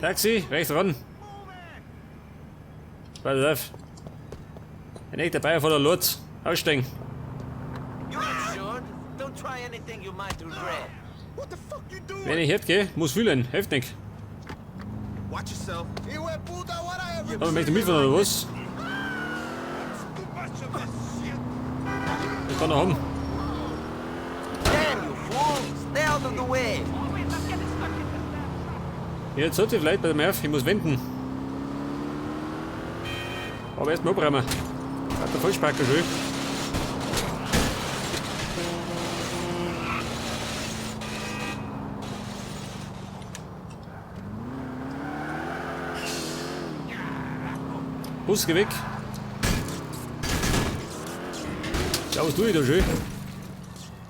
Taxi, rechts ran. Pass auf. Ein echter Bayer vor der Lutz. Aussteigen. Wenn ich jetzt gehe, muss fühlen. Hilft nicht. Aber möchte mitfahren oder was? Ich kann noch haben. Damn you fool! Stay out of the way! Jetzt sollte ich vielleicht bei dem auf, ich muss wenden. Aber erstmal abräumen. Hat der Vollspacker schön. Bus, geh weg. Ja, was tue ich da schön?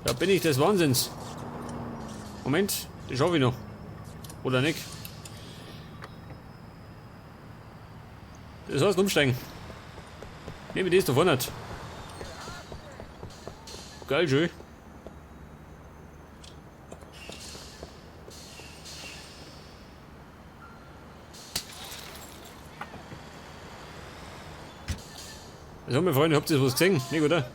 Da bin ich des Wahnsinns. Moment, das schaffe ich noch. Oder nicht? Das heißt umsteigen. Nehme ich das da vorne. Geil, schön. Also, meine Freunde, habt ihr was gesehen? Nicht, oder?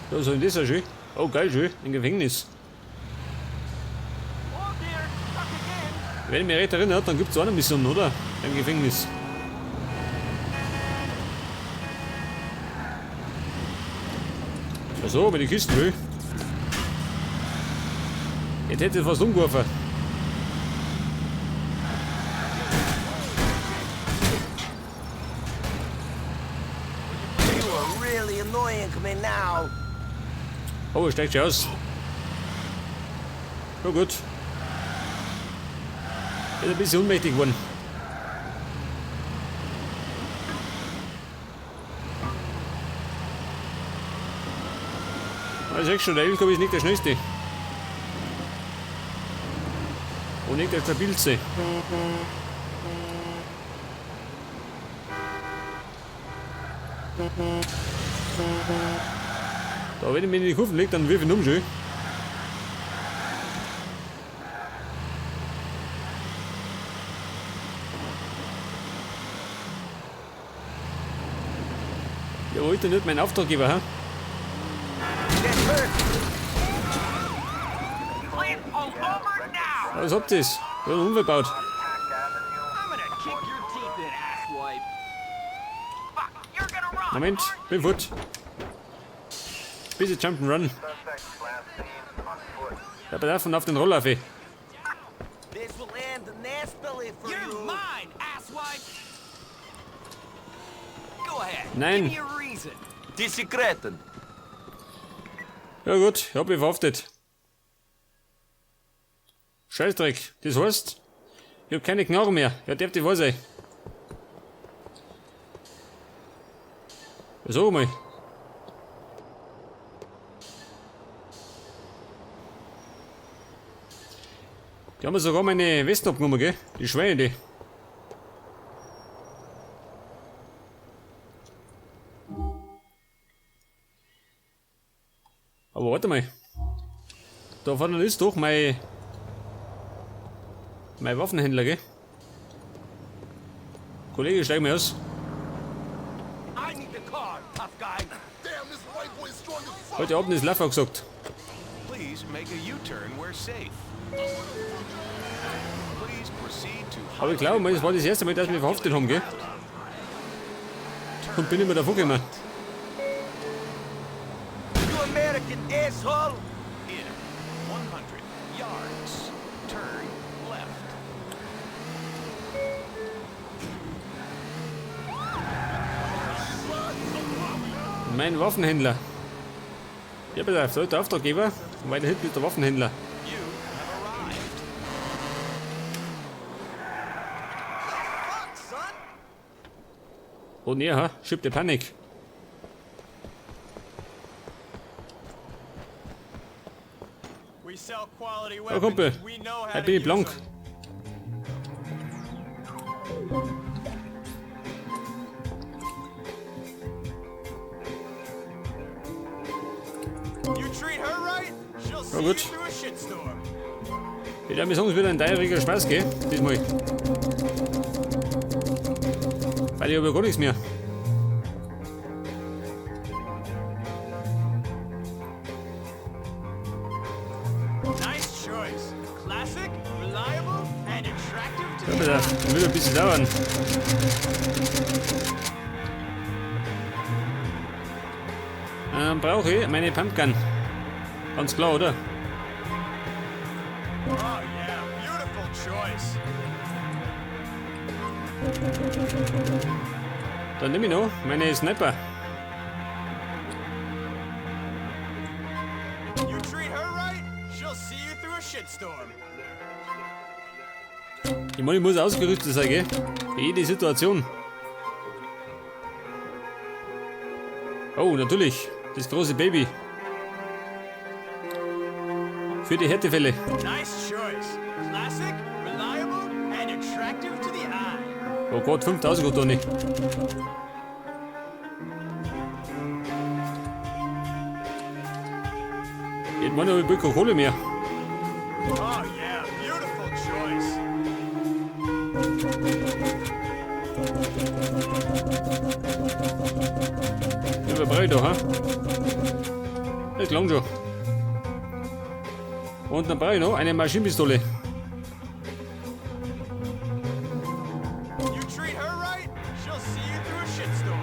Da so in das schön. Oh, geil, schön. Ein Gefängnis. Wenn ich mich recht erinnere, dann gibt es auch eine Mission, oder? Im Gefängnis. Ach so, mit den Kisten, will. Jetzt hätte ich fast umgeworfen. You are really annoying me now. Oh, er steigt schon aus. Ja gut. Ist ein bisschen ohnmächtig geworden. Ich sag schon, der LKW ist nicht der schnellste. Und nicht der stabilste. Da, wenn ich mich in die Kurven leg, dann wirf ich ihn um schön. Ja, wo ist denn nicht mein Auftraggeber, hä? Was habt ihr's? Ich hab einen Unfall gebaut. Moment, bin fort. Bisschen Jump'n'Run. Ja, pass auf und auf den Roller, auf. This will end nastily for You're you. mine, asswipe! Go ahead. Nein. Give me a reason. Die Secreten. Ja gut, ich hab mich verhaftet. Scheißdreck, das heißt, ich hab keine Knarre mehr. Ja, darf die wahr sein. Sag mal. Die haben mir sogar meine Westen abgenommen, gell? Die Schweine, die. Aber warte mal. Da vorne ist doch mein Waffenhändler, gell? Kollege, steig mal aus. I need the car, tough guy. Damn, this white boy is strong as fuck. Heute Abend ist Laffer gesagt. Please make a U-turn where safe. Please proceed to Aber ich glaube, das war das erste Mal, dass wir mich verhaftet haben, gell? Und bin immer davor gekommen. You American asshole. in 100 yards. Turn left. Mein Waffenhändler. Ja, pass auf, da ist der Auftraggeber und weiter hinten ist der Waffenhändler. You have arrived. Fuck, son. Oh nee, ha, schiebt die Panik. We sell quality Oh, weapons. Kumpel, We know how da to bin ich use blank. 'em. You treat her right, she'll see you gut. through a shitstorm. Ich würde sagen, es wird ein teuriger Spaß, gell? Diesmal. Weil ich habe ja gar nichts mehr. Nice choice. Classic, reliable, and attractive to Ja, the pass auf, das wird ein bisschen dauern. Brauche ich meine Pumpgun. Ganz klar, oder? Oh yeah, beautiful choice. Dann nehme ich noch meine Sniper. You treat her right, she'll see you through a shitstorm. Ich meine, ich muss ausgerüstet sein, gell? Für jede Situation. Oh, natürlich. Das große Baby. Für die Härtefälle. Nice choice. Classic, reliable, and attractive to the eye. Oh Gott, 5000 kommt da nicht. Ich meine, ich keine Kohle mehr. Oh yeah, beautiful choice. Ja, wer brauche ich da, ha? Das langt schon. Und dann brauche ich noch eine Maschinenpistole. You treat her right, she'll see you through a shitstorm.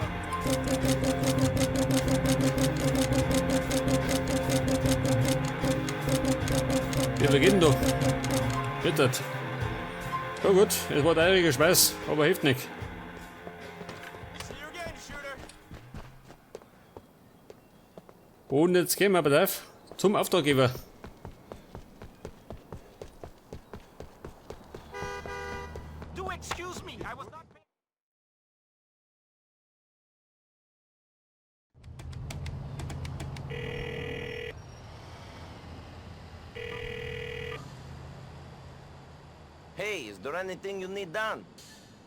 Ja, wer geht denn da? Bittert. Ja gut, es war teuriger Spaß, aber hilft nicht. See you again, shooter. Und jetzt gehen wir aber auf zum Auftraggeber. Do excuse me, I was not. Hey, is there anything you need done?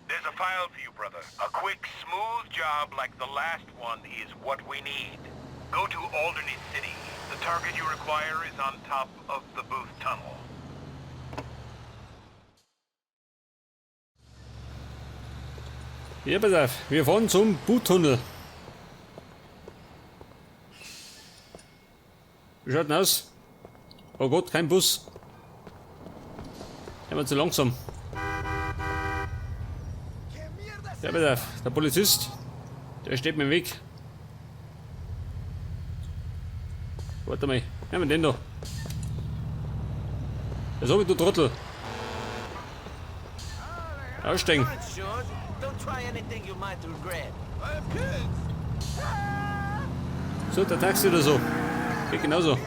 There's a file for you, brother. A quick, smooth job like the last one is what we need. Go to Alderney City. The target you require is on top of the Booth Tunnel. Ja, pass auf, wir fahren zum Booth-Tunnel. Wie schaut denn aus? Oh Gott, kein Bus. Immer zu langsam. Ja, pass auf, der Polizist, der steht mir im Weg. Warte mal, nehmen wir den da. Was hab ich, du Trottel? Aussteigen. So, der Taxi oder so. Geht genauso.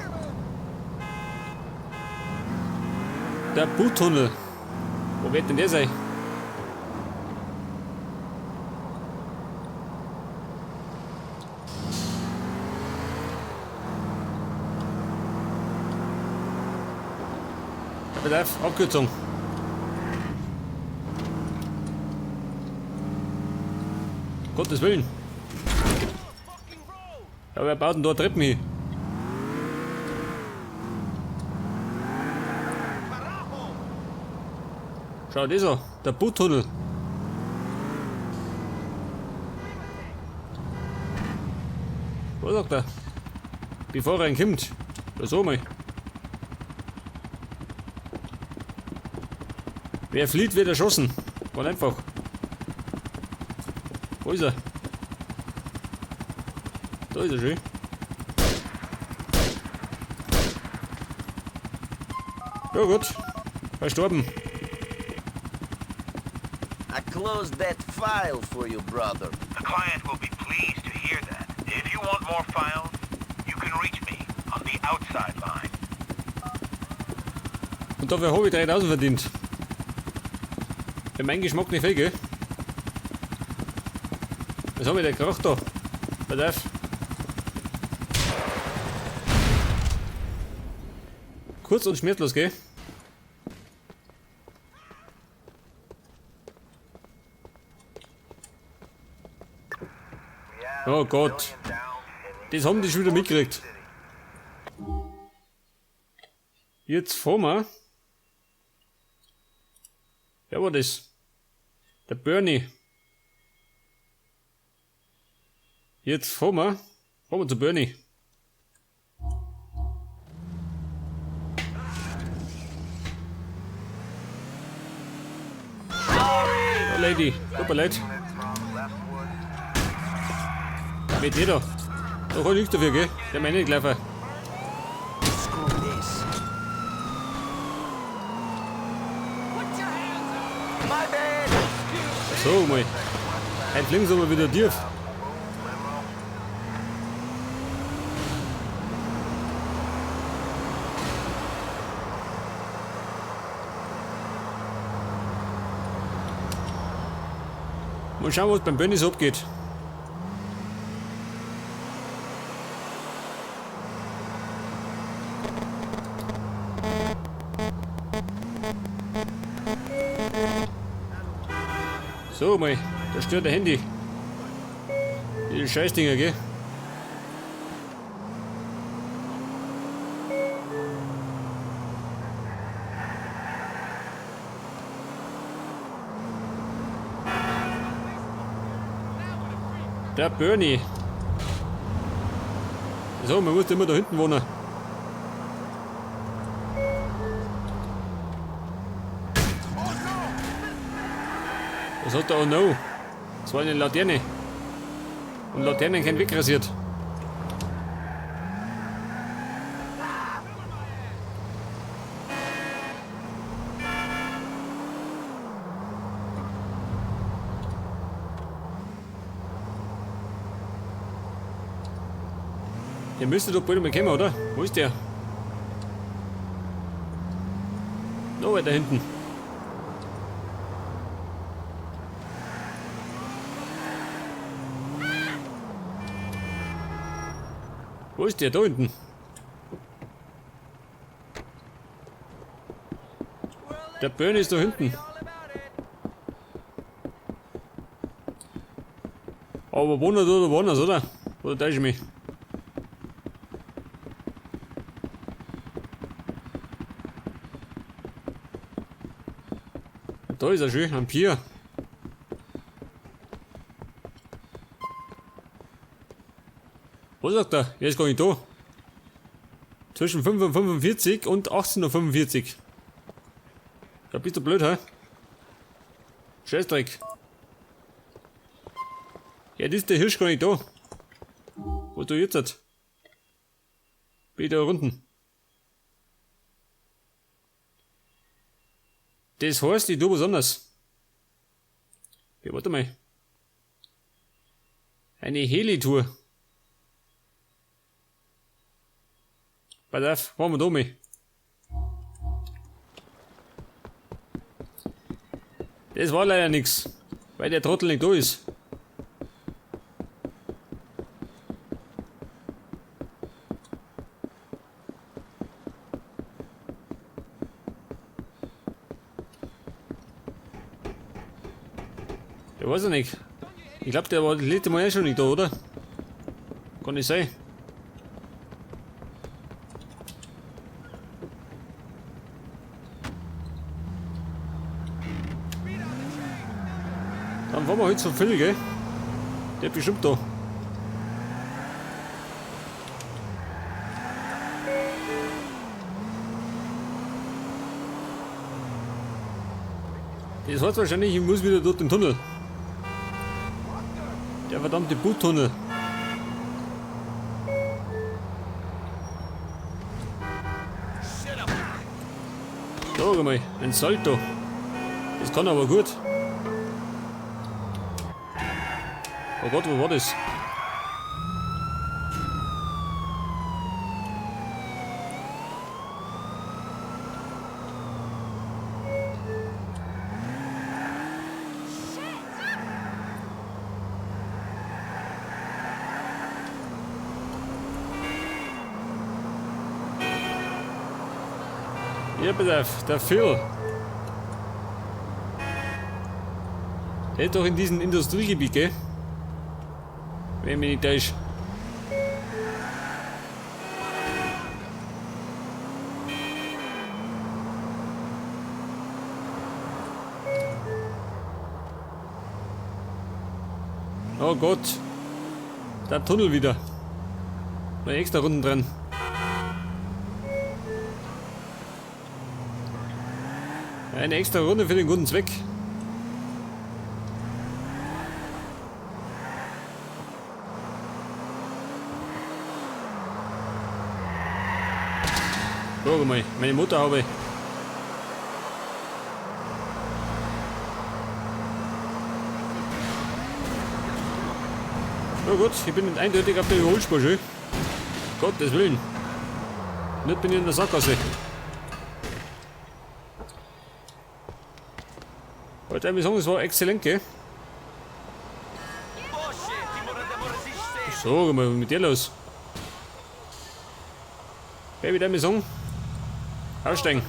Der Booth-Tunnel. Wo wird denn der sein? Ja, pass auf, Abkürzung. Gottes Willen. Ja, wer baut denn da Treppen hin? Schau das an, der Booth-Tunnel. Was sagt er? Bevor er kommt. Ja, so mal. Wer flieht, wird erschossen. Ganz einfach. Wo ist er? Da ist er schön. Ja gut. Verstorben. I closed that file for you, brother. The client will be pleased to hear that. If you want more files, you can reach me on the outside line. Und dafür habe ich 3000 verdient. Für meinen Geschmack nicht viel, gell? Was haben wir denn geraucht da? Pass auf. Kurz und schmerzlos, gell? Oh Gott. Das haben die schon wieder mitgekriegt. Jetzt fahren wir. Wer war das? Der Bernie. Jetzt fahren wir. Fahren wir zu Bernie. Oh, Lady, tut mir leid. Mit dir da. Da kann ich nichts dafür, gell? Der meine nicht gelaufen. Screw this. My bad. So, mal. Heute fliegen sie mal wieder tief. Mal schauen, was beim Bernie so abgeht. So, mal, da stört der Handy. Die Scheißdinger, gell? Der Bernie. So, man muss immer da hinten wohnen. Was hat der? Oh no. Das war eine Laterne. Und Laternen können wegrasiert. Der müsste doch bald mal kommen, oder? Wo ist der? Noch weiter hinten. Wo ist der? Da hinten. Der Bernie ist da hinten. Aber wohnt er da oder woanders, oder? Oder täusche ich mich? Da ist er schön, am Pier. Was sagt er? Er ist gar nicht da. Zwischen 5:45 Uhr und 18:45 Uhr. Da bist du blöd, hä? Scheißdreck. Ja, das ist der Hirsch gar nicht da. Wo du jetzt? Bin ich da unten. Das heißt, ich tue was anderes. Ja, warte mal. Eine Heli-Tour. Pass auf, fahren wir da mal. Das war leider nix, weil der Trottel nicht da ist. Der weiß ja nicht. Ich glaub, der war das letzte Mal eh schon nicht da, oder? Kann nicht sein. Dann fahren wir heute zum Phil, gell? Der ist bestimmt da. Das heißt wahrscheinlich, ich muss wieder durch den Tunnel. Der verdammte Boottunnel. Da, guck mal, ein Salto. Das kann aber gut. Oh Gott, wo war das? Ja, pass auf, der Phil. Der ist doch in diesem Industriegebiet, gell? Wenn mich nicht täusche. Oh Gott. Der Tunnel wieder. Mal extra Runden dran. Eine extra Runde für den guten Zweck. Guck mal, meine Motorhaube. Na gut, ich bin eindeutig auf der Überholspur, schön. Gottes Willen. Nicht bin ich in der Sackgasse. Wollte ich sagen, es war exzellent, gell? So, mal mit dir los. Baby, darf ich sagen? Aussteigen.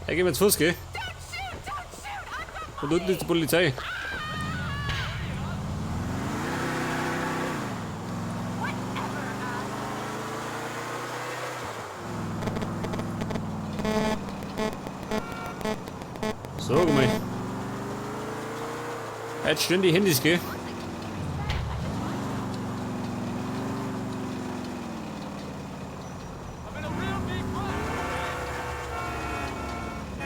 Ja, gehen wir zu Fuß, gell? Und unten ist die Polizei. So, guck mal. Jetzt stehen die Handys, gell?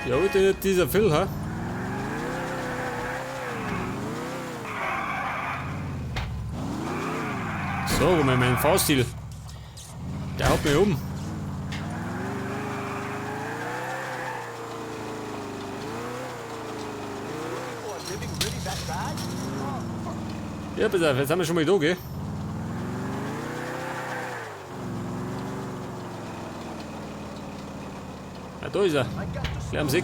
Ja, heute dieser Phil, ha? So, guck mal, mein Fahrstil. Der haut mich um. Ja, pass auf, jetzt haben wir schon mal da, gell? Ja, da ist er. Gleich am Sick.